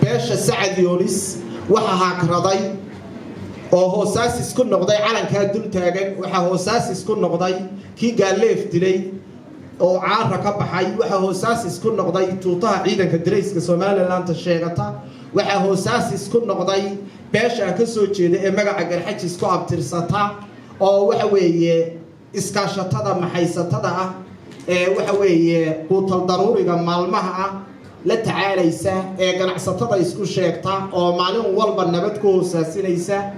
Beesha Sacad Yoonis waxa haakraday oo hoosaasis ku noqday calankaa dul taagan. Waxaa hoosaasis ku noqday kii Gaalleef dilay oo Caara ka baxay. Waxaa hoosaasis ku noqday tuutaha ciidanka darayska Somalilandta sheegata. Waxaa hoosaasis ku noqday beeshaan ka soo jeeda ee magaca Garxajis ku abtirsata, oo waxa weeye iskaashatada maxaysatada ah ee waxa weeye quutal daruuriga maalmaha ah la tacaalaysa, ee ganacsatada isku sheegta, oo maalin walba nabad ku hoosaasinaysa.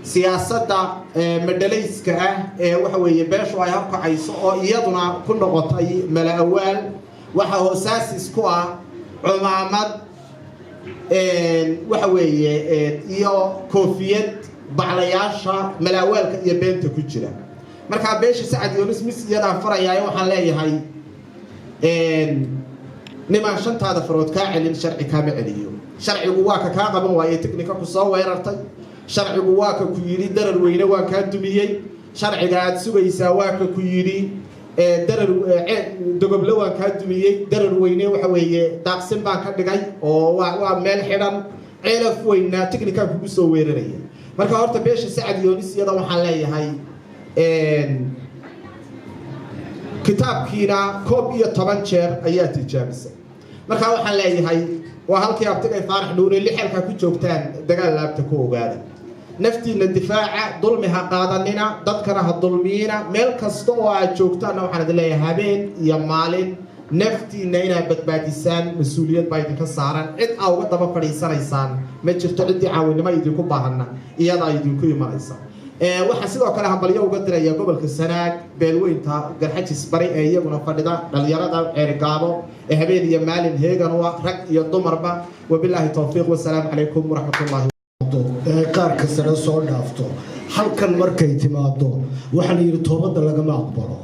Siyaasadda madhalayska ah ee waxa weeye beeshu ay horkacayso oo iyaduna ku noqotay mala-awaal. Waxaa hoosaasis ku ah cumaamad waxa weeye iyo koofiyad baclayaasha mala-awaalka iyo beenta ku jira. Markaa beesha Sacad Yoonis mis iyadaan farayaayo, waxaan leeyahay: nimaan shantaada farood kaa celin, sharci kaama celiyo. Sharcigu waa ka kaa qaban waaye technica ku soo weerartay. Sharcigu waa ka ku yidhi "Darar weyne waan kaa dumiyey." Sharciga aad sugaysaa waa ka ku yidhi "Darar Dogoble waan kaa dumiyey, Darar weyne waxa weeye daaqsin baan ka dhigay oo waa meel xidhan, Ceelaf weynaa technicaan kugu soo weeraraya." Marka horta beesha Sacad Yoonis iyada waxaan leeyahay, kitaabkiina 11 jeer ayaa tijaabisay. Marka waxaan leeyahay, waa halkii abtigay Faarax Dhuure, lix halkaa ku joogtaan dagaal laabta ku ogaada, naftiina difaaca, dulmi ha qaadanina, dadkana ha dulmiina. Meel kasta oo aad joogtaanna waxaan idin leeyahay, habeen iyo maalin naftiina inaad badbaadisaan mas-uuliyad baa idinka saaran. Cid aa uga daba fadhiisanaysaan ma jirto. Ciddii caawinimo idinku baahanna iyadaa idinku imanaysa. Waxaan sidoo kale hambalyo uga diraya gobolka Sanaag, beelweynta Garxajis Bari ee iyaguna fadhida, dhalinyarada Ceerigaabo ee habeen iyo maalin heegan u ah, rag iyo dumarba. Wabilaahi towfiiq, wasalaamu calaykum waraxmatullahi. Ee qaarka sare soo dhaafto halkan markay timaado, waxaa la yidhi toobadda lagama aqbalo,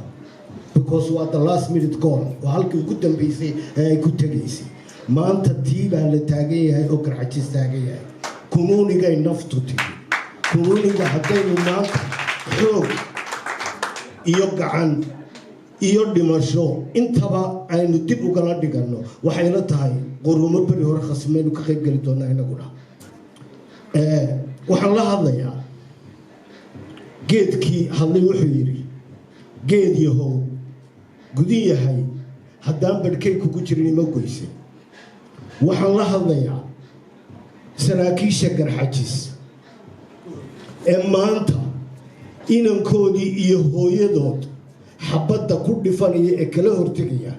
because waa the last minute goal, waa halkii ugu dambeysay ee ay ku tegaysay. Maanta tii baa la taagan yahay oo Garxajis taagan yahay. Kunuunigay naftu tigi, kunuuniga haddaynu maanta xoog iyo gacan iyo dhimasho intaba aynu dib ugala dhiganno, waxayla tahay quruumo beri hore khasmaynu ka qayb geli doonaa inaguna. Waxaan la hadlayaa geedkii hadlay. Wuxuu yidhi: "Geed yahow gudin yahay, haddaan badhkay kugu jirin ima goyse." Waxaan la hadlayaa saraakiisha Garxajis ee maanta inankoodii iyo hooyadood xabadda ku dhifanaya ee kala hortegaya.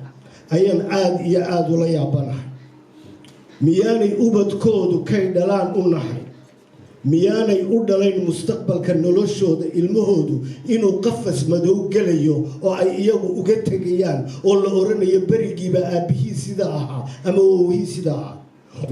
Ayaan aada iyo aada ula yaabanahay. Miyaanay ubadkoodu kay dhalaan u nahay? Miyaanay u dhalayn mustaqbalka noloshooda ilmahoodu inuu qafas madow gelayo oo ay iyagu uga tegayaan, oo la oranayo berigiiba aabbihii sida ahaa ama awowhii sida ahaa?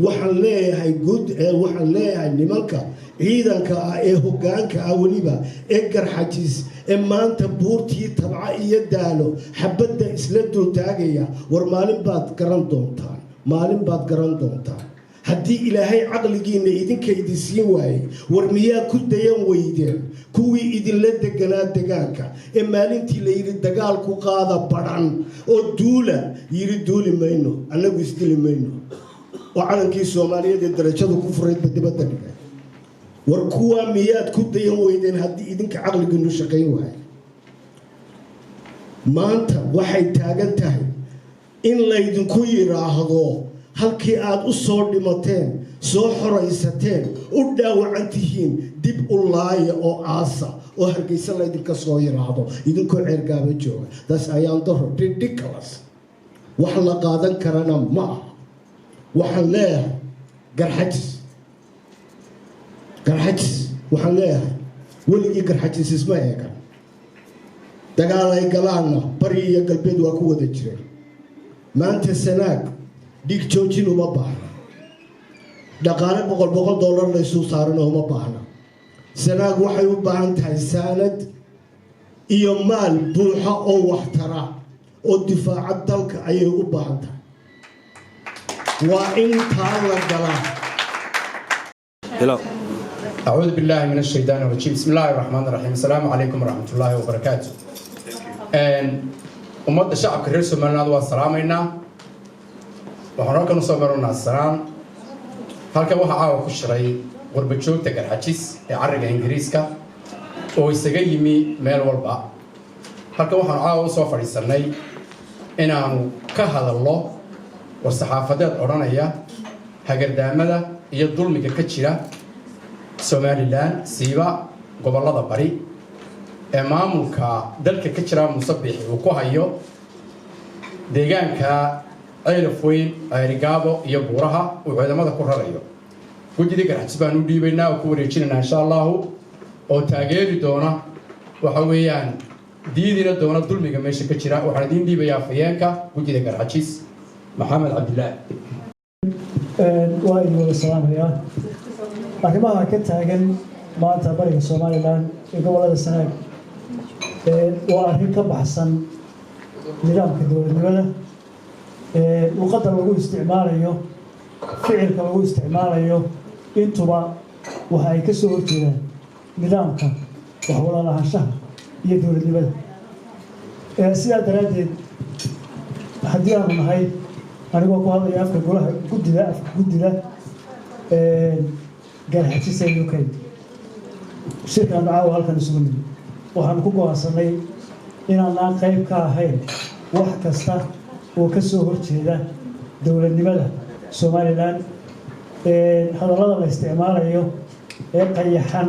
Waxaan leeyahay guud, waxaan leeyahay nimanka ciidanka ah ee hoggaanka ah weliba ee Garxajis ee maanta buurtii Tabca iyo Daalo xabadda isla dultaagaya, war maalin baad garan doontaan, maalin baad garan doontaan haddii Ilaahay caqligiinna idinka idin siin waayey. War miyaa ku dayan weydeen kuwii idinla deganaa degaanka ee maalintii la yidhi "Dagaalku qaada badhan oo duula" yidhi "Duuli mayno, annagu isdili mayno," oo calankii Soomaaliyeed ee darajadu ku furaydba dibadda dhigay? War kuwaa miyaad ku dayan weydeen haddii idinka caqligiinu shaqayn waayay? Maanta waxay taagan tahay in laydinku yidhaahdo halkii aad u soo dhimateen, soo xoraysateen, u dhaawacan tihiin, dib u laaya oo aasa, oo Hargeysa laydinka soo yidhaahdo idinkoo Ceergaaba jooga. Taas ayaan daro ridiculous, wax la qaadan karana ma aha. Waxaan leeyahay Garxajis, Garxajis waxaan leeyahay, weligii Garxajis isma eegan, dagaal ay galaanna bari iyo galbeed waa ku wada jireen. Maanta Sanaag dhiig joojin uma baahna, dhaqaale $100 laysuu saarana uma baahna. Sanaag waxay u baahan tahay saanad iyo maal buuxa oo waxtara oo difaaca dalka ayay u baahan tahay. Waa in taa la galaa. أعوذ بالله من الشيطان الرجيم، بسم الله الرحمن الرحيم، السلام عليكم ورحمة الله وبركاته. Ummadda shacabka reer Somaliland waa salaamaynaa. Waxaan halkan usoo maranaa salaan. Halkan waxaa caawa ku shiray qurba joogta Garxajis ee carriga Ingiriiska oo isaga yimi meel walba. Halkan waxaanu caawa usoo fadhiisannay inaanu ka hadallo war-saxaafadeed odhanaya hagardaamada iyo dulmiga ka jira Somaliland, siiba gobollada bari, ee maamulka dalka ka jira Muuse Biixi uu ku hayo deegaanka Ceelaf Weyn, Ceerigaabo iyo buuraha uu ciidamada ku rarayo. Guddidii Garxajis baan u dhiibaynaa oo ku wareejinaynaa, insha Allahu, oo taageeri doona, waxa weeyaan diidina doona dulmiga meesha ka jira. Waxaan idiin dhiibayaa afhayeenka guddida Garxajis, Maxamed Cabdilaahi. Waa idin wada salaamayaa. Arrimaha ka taagan maanta bariga Somaliland ee gobollada Sanaag waa arrin ka baxsan nidaamka dowladnimada. Luqadda lagu isticmaalayo, ficilka lagu isticmaalayo, intuba waxa ay ka soo horjeedaan nidaamka wax wada lahaanshaha iyo dowladnimada. Sidaa daraaddeed, haddii aanu nahay, anigoo ku hadlaya afka golaha guddida, afka guddida Garxajisa UK, shirkaanu caawa halkan isugu nimi, waxaanu ku go'aansanay inaanaan qayb ka ahayn wax kasta oo ka soo horjeeda dowladnimada Somaliland. Hadallada la isticmaalayo ee qayaxan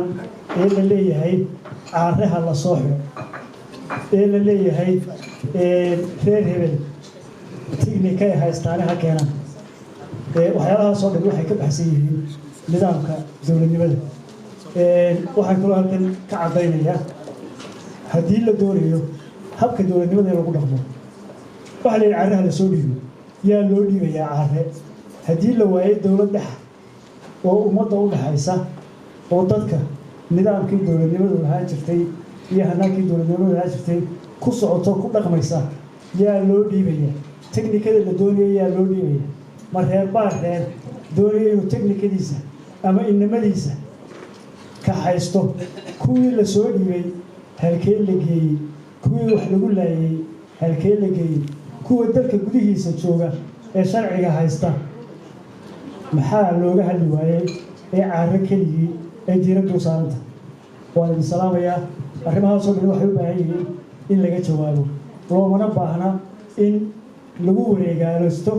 ee la leeyahay Caaraha la soo xiro, ee la leeyahay reer hebel tignikay haystaane ha keenaan, waxyaalahaasoo dhan waxay ka baxsan yihiin nidaamka dowladnimada. Waxaan kaloo halkan ka caddaynayaa, haddii la doonayo habka dowladnimada in lagu dhaqmo, waxaa la yidhi Caaraha lasoo dhiibo. Yaa loo dhiibayaa Caare haddii la waayay dowlad dhex oo ummadda u dhexaysa, oo dadka nidaamkii dowladnimadu lahaan jirtay iyo hanaankii dowladnimadu lahaan jirtay ku socoto, ku dhaqmaysa? Yaa loo dhiibaya teknikada la doonaya? Yaa loo dhiibaya? Ma reer baa reer doonaya inuu teknikadiisa ama inamadiisa ka haysto? Kuwii la soo dhiibay halkee la geeyey? Kuwii wax lagu laayay halkee la geeyey? Kuwa dalka gudihiisa jooga ee sharciga haysta maxaa looga hadli waayey ee Caaro keligii ay diiraddu saaranta? Waan idin salaamayaa. Arrimahaasoo dhan waxay u baahan yihiin in laga jawaabo. Loomana baahna in lagu wareegaalaysto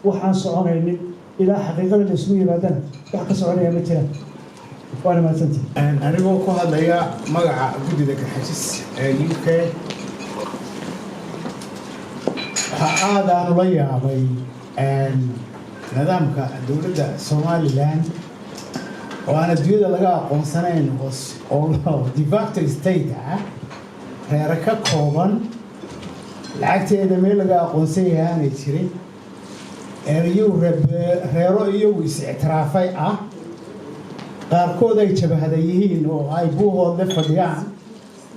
waxaan soconaynin. Ilaa xaqiiqada la isugu yimaadana wax ka soconaya ma jiraan. Waana mahadsantihi. Anigoo ku hadlaya magaca guddida Garxajis ee UK, waxaa aad aan ula yaabay nidaamka dowladda Somaliland oo aan adduunyada laga aqoonsanayn, oo de facto state ah, reere ka kooban, lacagteeda meel laga aqoonsan yahay aanay jirin, iyagu reero iyagu is-ictiraafay ah, qaarkood ay jabhada yihiin oo ay Buuhoodle fadhiyaan,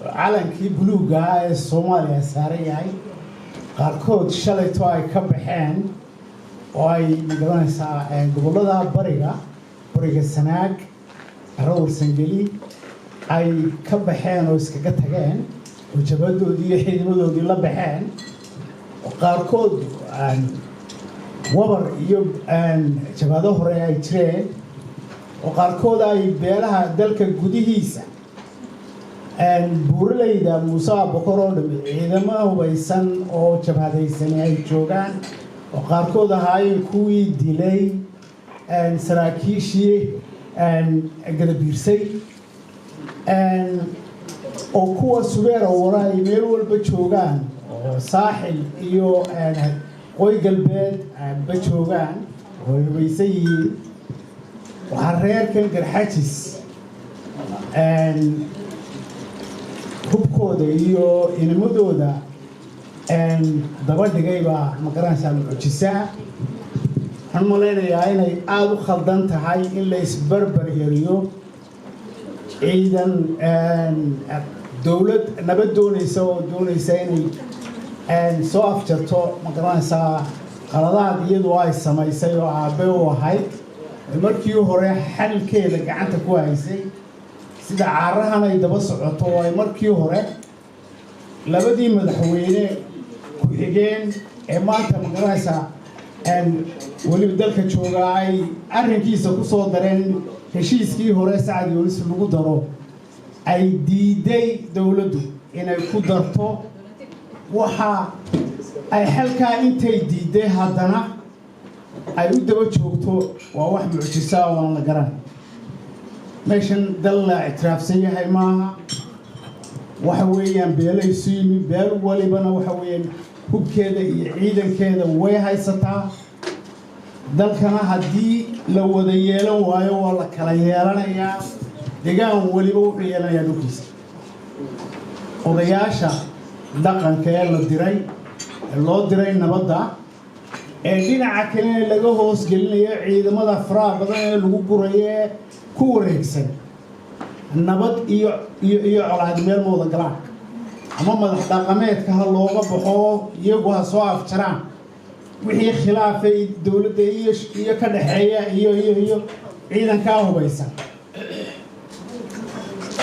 calankii buluugga ah ee Soomaaliya saaran yahay, qaarkood shalayto ay ka baxeen oo ay magaranaysaa gobollada bariga, bariga Sanaag, Rawar Sangeli ay ka baxeen oo iskaga tageen oo jabhadoodii iyo ciidamadoodii la baxeen, qaarkood Wabar iyo jabhado hore ay jireen, oo qaarkood ay beelaha dalka gudihiisa, buuraleyda Muuse Abokor oo dhami ciidamo hubaysan oo jabhadaysani ay joogaan, oo qaarkood ahaayeen kuwii dilay saraakiishii Gadabiirsay, oo kuwa Subeera wara ay meel walba joogaan, oo Saaxil iyo Qoy Galbeed ba joogaan oo ay hubaysan yihiin. Waxaa reerkan Garxajis hubkooda iyo inamadooda daba dhigay baa, magaranaysaa, mucjisaa. Waxaan malaynayaa inay aada u khaldan tahay in la isbarbar eriyo ciidan dowlad nabad doonaysa oo doonaysa inay soo afjarto, magaranaysaa, qaladaad iyadu ay samaysay oo aabbe u ahayd markii hore xalkeeda gacanta ku haysay, sida Caarahan ay daba socoto oo ay markii hore labadii madaxweyne ku-xigeen ee maanta, magaranaysaa. Weliba dalka joogaa ay arrinkiisa ku soo dareen heshiiskii hore Sacad Yoonis lagu daro, ay diiday dowladdu inay ku darto. Waxa ay xalkaa intay diiday haddana ay u daba joogto waa wax mucjisaa oo aan la garan. Meeshan dal la ictiraafsan yahay maaha. Waxa weeyaan beelo isu yimi, beel walibana waxa weeyaan hubkeeda iyo ciidankeeda way haysataa. Dalkana haddii la wada yeelan waayo, waa la kala yeelanayaa. Degaan weliba wuxuu yeelanayaa dhulkiisa. Odayaasha dhaqanka ee la diray, ee loo diray nabadda, ee dhinaca kalena laga hoos gelinayo ciidamada faraha badan ee lagu gurayo ee ku wareegsan, nabad iyo colaad meel ma wada galaan. Ama madax dhaqameedka ha looga baxo, iyagu ha soo afjaraan wixii khilaafay dowladda iyo ka dhexeeya iyo ciidankaa hubaysan,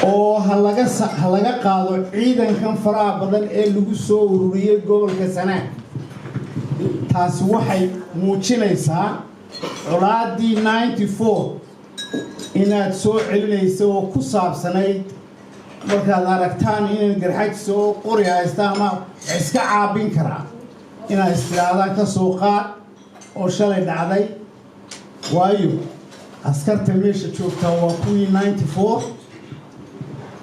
oo ha laga qaado ciidankan faraha badan ee lagu soo ururiyey gobolka Sanaag. Taasi waxay muujinaysaa colaaddii 94 inaad soo celinaysa oo ku saabsanayd markaad aragtaan inay Garxajis oo qori haysta ama iska caabin karaa inaad istiraadaan ka soo qaad oo shalay dhacday. Waayo, askarta meesha joogtaa waa kuwii 94.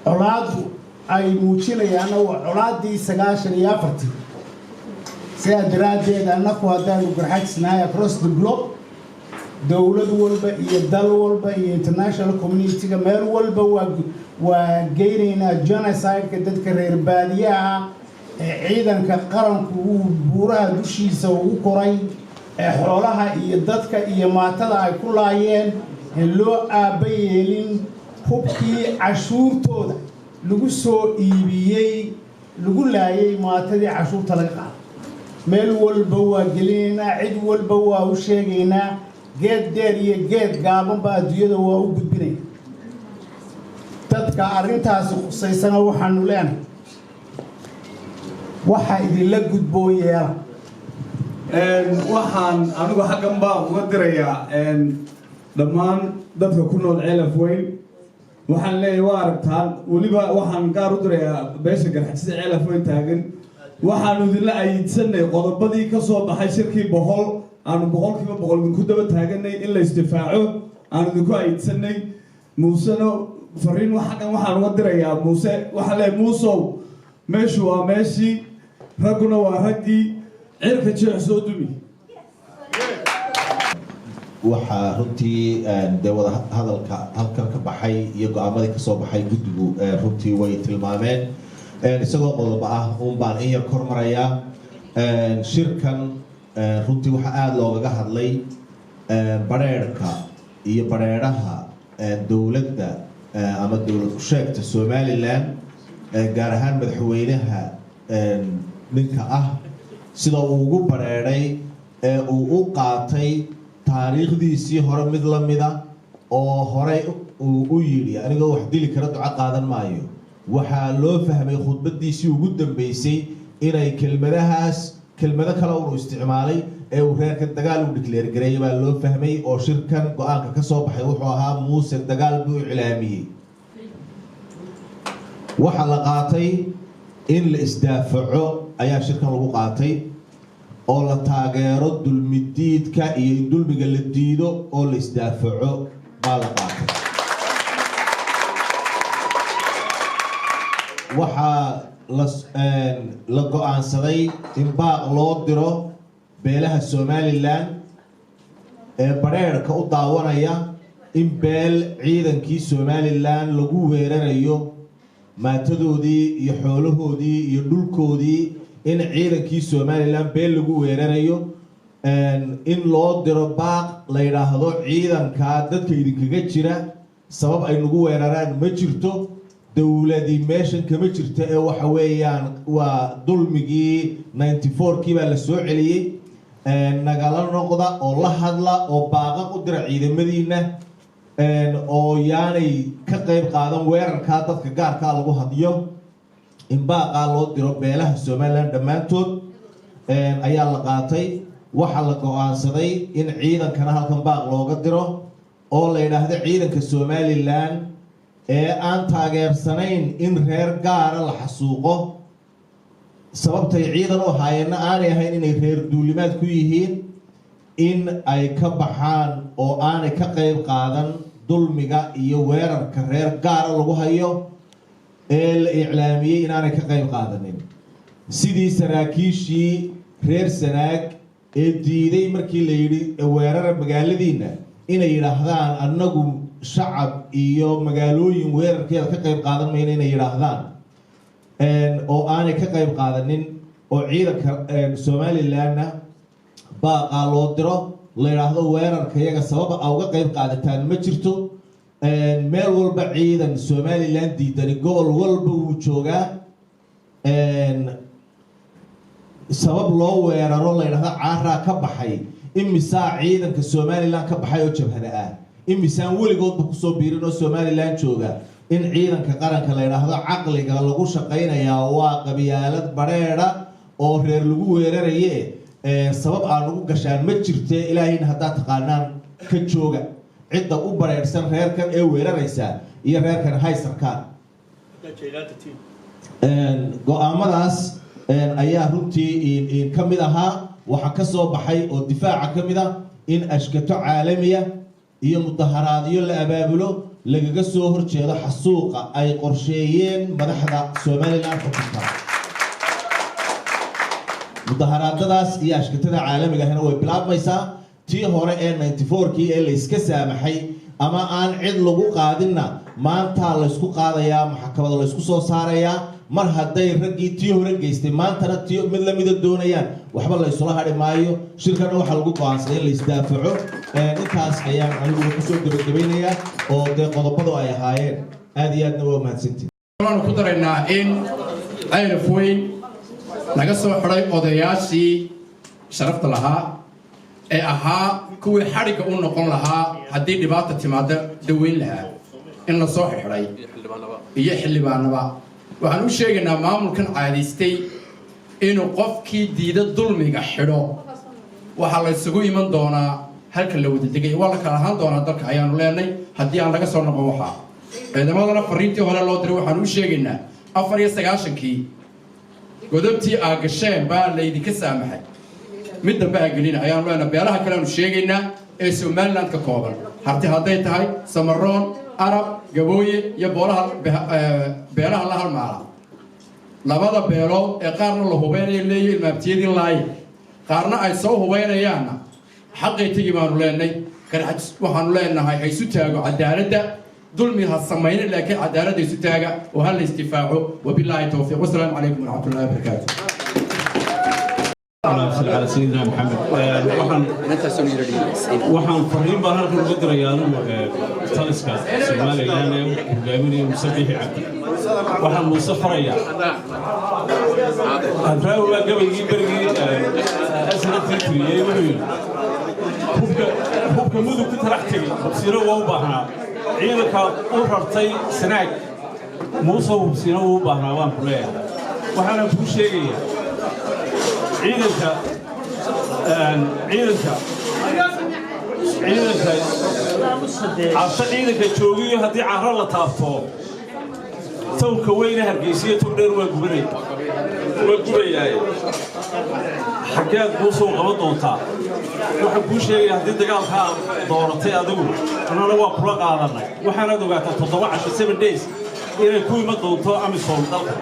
Colaaddu ay muujinayaanna waa colaaddii 94-tii. Sidaa daraaddeed, annaku haddaanu Garxajisnahay, across the globe, dowlad walba iyo dal walba iyo international community-ga meel walba waa geynaynaa genocide-ka dadka reer baadiyaha ee ciidanka qaranku uu buuraha dushiisa ugu koray, ee xoolaha iyo dadka iyo maatada ay ku laayeen, ee loo aabba yeelin, hubkii cashuurtooda lagu soo iibiyey lagu laayay, maatadii cashuurta laga qaaday. Meel walba waa gelinaynaa, cid walba waa u sheegaynaa, geed dheer iyo geed gaabanba adduunyada waa u gudbinaya. Dadka arrintaasi khusaysana waxaanu leenahay, waxa idinla gudboon yeela. Waxaan anigu xaggan baa uga dirayaa dhammaan dadka ku nool Ceelaf Weyn. Waxaan leeyahay, waa aragtaan. Weliba waxaan gaar u dirayaa beesha Garxajisada Ceelaf Weyn taagan. Waxaanu idinla ayidsanay qodobadii ka soo baxay shirkii Bohol. Aanu 100% idinku daba taaganay in la isdifaaco, aanu idinku ayidsanay. Muusena fariin xaggan waxaan uga dirayaa Muuse. Waxaan leeyahay, Muusow, meeshu waa meeshii, ragguna waa raggii, cirka jeex soo dumi. Waxaa runtii dee wada hadalka halkan ka baxay iyo go-aamadii kasoo baxay guddigu runtii way tilmaameen. Isagoo qodobo ah uun baan in yar kor marayaa. Shirkan runtii waxaa aada loogaga hadlay bareerhka iyo bareeraha dowladda ama dowlad ku-sheegta Somaliland, gaar ahaan madaxweynaha ninka ah, sida uu ugu bareeray ee uu u qaatay taariikhdiisii hore mid la mida oo horey uu u yidhi, "Anigoo wax dili kara duco qaadan maayo." Waxaa loo fahmay khudbadiisii ugu dambeysay inay kelmadahaas, kelmado kale unu isticmaalay ee uu reerka dagaal u declare gareeyay baa loo fahmay. Oo shirkan go-aanka ka soo baxay wuxuu ahaa, Muuse dagaal buu iclaamiyey. Waxaa la qaatay in la isdaafaco ayaa shirkan lagu qaatay, oo la taageero dulmidiidka iyo in dulmiga la diido oo la isdaafaco baa la qaatay. Waxaa la go-aansaday in baaq loo diro beelaha Somaliland ee bareerka u daawanaya in beel ciidankii Somaliland lagu weerarayo, maatadoodii iyo xoolahoodii iyo dhulkoodii in ciidankii Somaliland beel lagu weerarayo, in loo diro baaq la yidhaahdo, "Ciidankaa dadka idinkaga jira sabab ay nagu weeraraan ma jirto, dowladi meeshan kama jirto." Ee waxa weeyaan waa dulmigii 94-kii baa la soo celiyey. Nagala noqda oo la hadla oo baaqaq u dira ciidamadiina, oo yaanay ka qayb qaadan weerarkaa dadka gaarkaa lagu hadyo. In baaqaa loo diro beelaha Somaliland dhammaantood ayaa la qaatay. Waxaa la go-aansaday in ciidankana halkan baaq looga diro oo la yidhaahdo ciidanka Somaliland ee aan taageersanayn in reer gaara la xasuuqo, sababtay ciidan u ahaayeenna aanay ahayn inay reer duulimaad ku yihiin, in ay ka baxaan oo aanay ka qayb qaadan dulmiga iyo weerarka reer gaara lagu hayo ee la iclaamiyey, inaanay ka qayb qaadanin. Sidii saraakiishii reer Sanaag ee diiday markii la yidhi weerara magaaladiina, inay yidhaahdaan annagu shacab iyo magaalooyin weerarkeeda ka qayb qaadan mayno, inay yidhaahdaan oo aanay ka qayb qaadanin, oo ciidanka Somalilandna baaqaa loo diro, la yidhaahdo weerarka iyaga sababa a uga qayb qaadataan ma jirto. Meel walba ciidan Somaliland diidani gobol walba wuu joogaa. Sabab loo weeraro la yidhahdo Caaraa ka baxay, imisaa ciidanka Somaliland ka baxay oo jabhada ah, imisaan weligoodba kusoo biirin oo Somaliland jooga? In ciidanka qaranka la yidhaahdo caqliga lagu shaqaynayaa waa qabyaalad badheedha oo reer lagu weeraraye, sabab aan ugu gashaan ma jirte. Ilaahayna haddaad taqaanaan ka jooga cidda u bareedhsan reerkan ee weeraraysa iyo reerkan haysarkaan. Go-aamadaas ayaa runtii ka mid ahaa. Waxaa ka soo baxay oo difaaca ka mid ah in ashkato caalamiya iyo mudaharaadyo la abaabulo lagaga soo horjeedo xasuuqa ay qorsheeyeen madaxda Somaliland xukunta. Mudaharaadadaas iyo ashkatada caalamiga ahna way bilaabmaysaa. Tii hore ee 94-kii ee layska saamaxay ama aan cid lagu qaadinna, maantaa laysku qaadayaa, maxkamada laysku soo saarayaa. Mar hadday raggii tii hore geystay maantana tii mid lamida doonayaan, waxba laysula hadhi maayo. Shirkana waxaa lagu go-aansaday in la isdaafaco. Intaas ayaan aniguna kusoo gebagabaynayaa oo dee qodobadu ay ahaayeen. Aad iyo aadna waa mahadsantihin. Waanu ku daraynaa in Ceelaf Weyn laga soo xidhay odayaashii sharafta lahaa ee ahaa kuwii xadhigga u noqon lahaa haddii dhibaata timaada daweyn lahaa, in la soo xidhay iyo xildhibaanaba. Waxaan u sheegaynaa maamulkan caadaystay inuu qofkii diida dulmiga xidho. Waxaa la isugu iman doonaa halka la wada degay, waa la kala ahaan doonaa dalka ayaanu leenay haddii aan laga soo noqon. Waxaa ciidamadana fariintii hore loo diray waxaan u sheegaynaa 94-kii godobtii aa gasheen baa laydinka saamaxay, mid dambe aa gelina ayaanu leenahay. Beelaha kale aanu sheegaynaa ee Somaliland ka kooban, Harti hadday tahay, Samaroon, Arab, Gabooye iyo boolaha beelaha la halmaala, labada beelood ee qaarna la hubaynayo leeyo ilmaabtiyadii laaye, qaarna ay soo hubaynayaanna, xaqay tegi baanu leenay. Garxaj waxaanu leenahay ha isu taago cadaaladda, dulmi ha samaynin, laakiin cadaaladda isu taaga oo ha la isdifaaco. Wabilaahi towfiiq, wasalaamu calaykum waraxmatullahi wabarakaatu. اللهم صل على سيدنا محمد. Waxaan fariin baan halkan uga dirayaa anigu taliska Somaliland ee hogaaminaya Muuse Biixi Cabdi. Waxaan Muuse farayaa, Hadraawi baa gabaygii berigii asnatii tiriyey, wuxuu yidhi: "Hubka Mudug ku talax tegey hubsiino waa u baahnaa, ciidanka u rartay Sanaag." Muuse hubsiino wuu u baahnaa waan ku leeyahay. Waxaana kuu sheegayaa ciidanka cabse, ciidanka joogiyo haddii carro la taabto, towlka weyne Hargeysiyo tog dheer waa gubanay, waa gubayaaye. Xaggeed Muusuu qaban doontaa? Waxaan kuu sheegaya haddii dagaalka aad dooratay adigu, annana waa kula qaadannay. Waxaanaad ogaataa 7 casho, 7 days, inay ku iman doonto AMISOM dalka.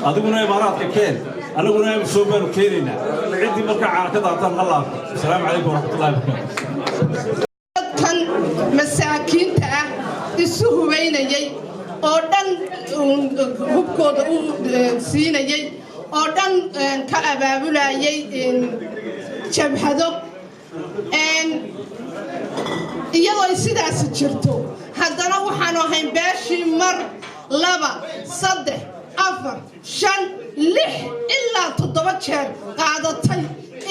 Adiguna Imaaraadka keen, annaguna AMISOM baanu keenaynaa. Ciddii markaa caana ka daataan ha laabto. Asalaamu calaykum waraxmatullahi wabarakaatu. Dadkan masaakiinta ah isu hubaynayay oo dhan, hubkooda u siinayay oo dhan, ka abaabulayay jabhado, iyadoo ay sidaasi jirto, haddana waxaanu ahayn beeshii mar, laba, saddex, afar, shan, lix ilaa toddoba jeer qaadatay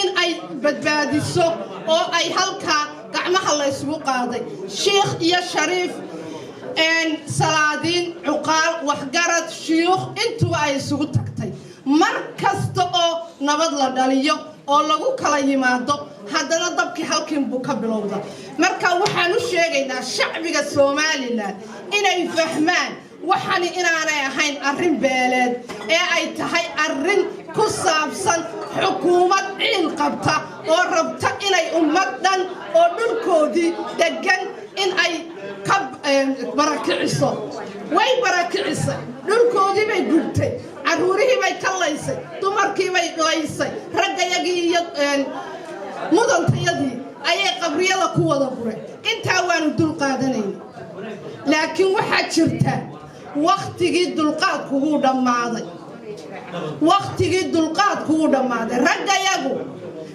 in ay badbaadiso oo ay halkaa gacmaha la ysgu qaaday, shiikh iyo shariif, salaadiin, cuqaal, waxgarad, shuyuukh, intuba ay isugu tagtay. Mar kasta oo nabad la dhaliyo Oo lagu kala yimaado, haddana dabkii halkiinbuu ka bilowda. Marka waxaan u sheegaynaa shacbiga Somaliland inay fahmaan waxani inaanay ahayn arrin beeleed ee ay tahay arrin ku saabsan xukuumad ciil qabta oo rabta inay ummad dhan oo dhulkoodii deggan in ay ka barakiciso. Way barakicisay, dhulkoodii bay gubtay, carruurihii bay ka laysay, dumarkii bay laysay, raggayagii iyo mudantayadii ayay qabriyada ku wada bureen. Intaa waanu dul qaadanayna, laakiin waxaa jirta wakhtigii dulqaadku wuu dhammaaday. Wakhtigii dulqaadku wuu dhammaaday. Raggayagu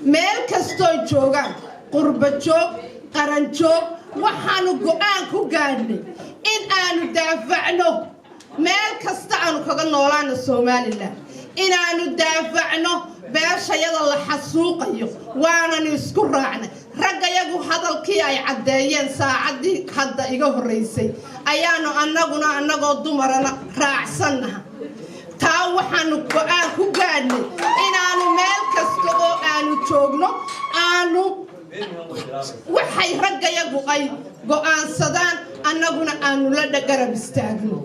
meel kastoo joogaan, qurba joog, qaran joog, waxaanu go'aan ku gaadhnay in aanu daafacno meel kasta aanu kaga noolaano Somaliland, inaanu daafacno beeshayada la xasuuqayo. Waanan isku raacnay. Raggayagu hadalkii ay caddeeyeen saacaddii hadda iga horraysay ayaanu annaguna, annagoo dumarana, raacsannaha. Taa waxaanu go'aan ku gaadhnay inaanu meel kasta oo aanu joogno aanu waxay raggayagu ay go'aansadaan annaguna aanu la garab istaagno.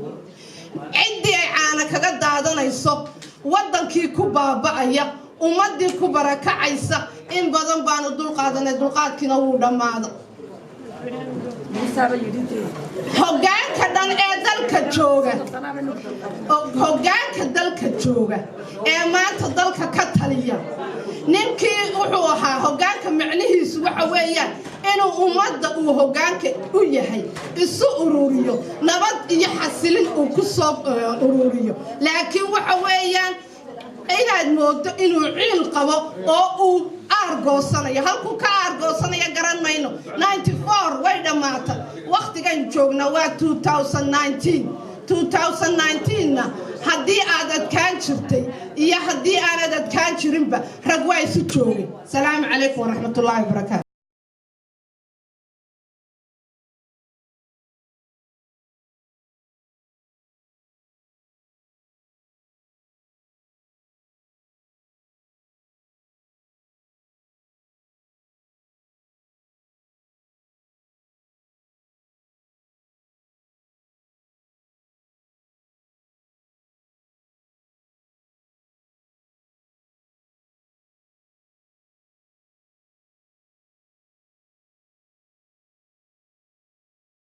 Ciddii ay caana kaga daadanayso, waddankii ku baaba'aya, ummaddii ku barakacaysa, in badan baanu dulqaadanay, dulqaadkiina wuu dhammaaday. Hoggaanka dhan ee dalka jooga, hoggaanka dalka jooga ee maanta dalka ka taliya, ninkii wuxuu ahaa hoggaanka macnihiisu waxa weeyaan inuu ummadda uu hoggaanka u yahay isu ururiyo, nabad iyo xasilin uu ku soo ururiyo. Laakiin waxa weeyaan inaad moodo inuu ciil qabo oo uu aargoosanayo. Halkuu ka aargoosanaya garan mayno. 94 way dhammaatay. Wakhtigan joognaa waa 2019. 2019na haddii aad adkaan jirtay iyo haddii aanad adkaan jirinba, rag waa isu joogay. Salaamu calaykum waraxmatullaahi wabarakaatu.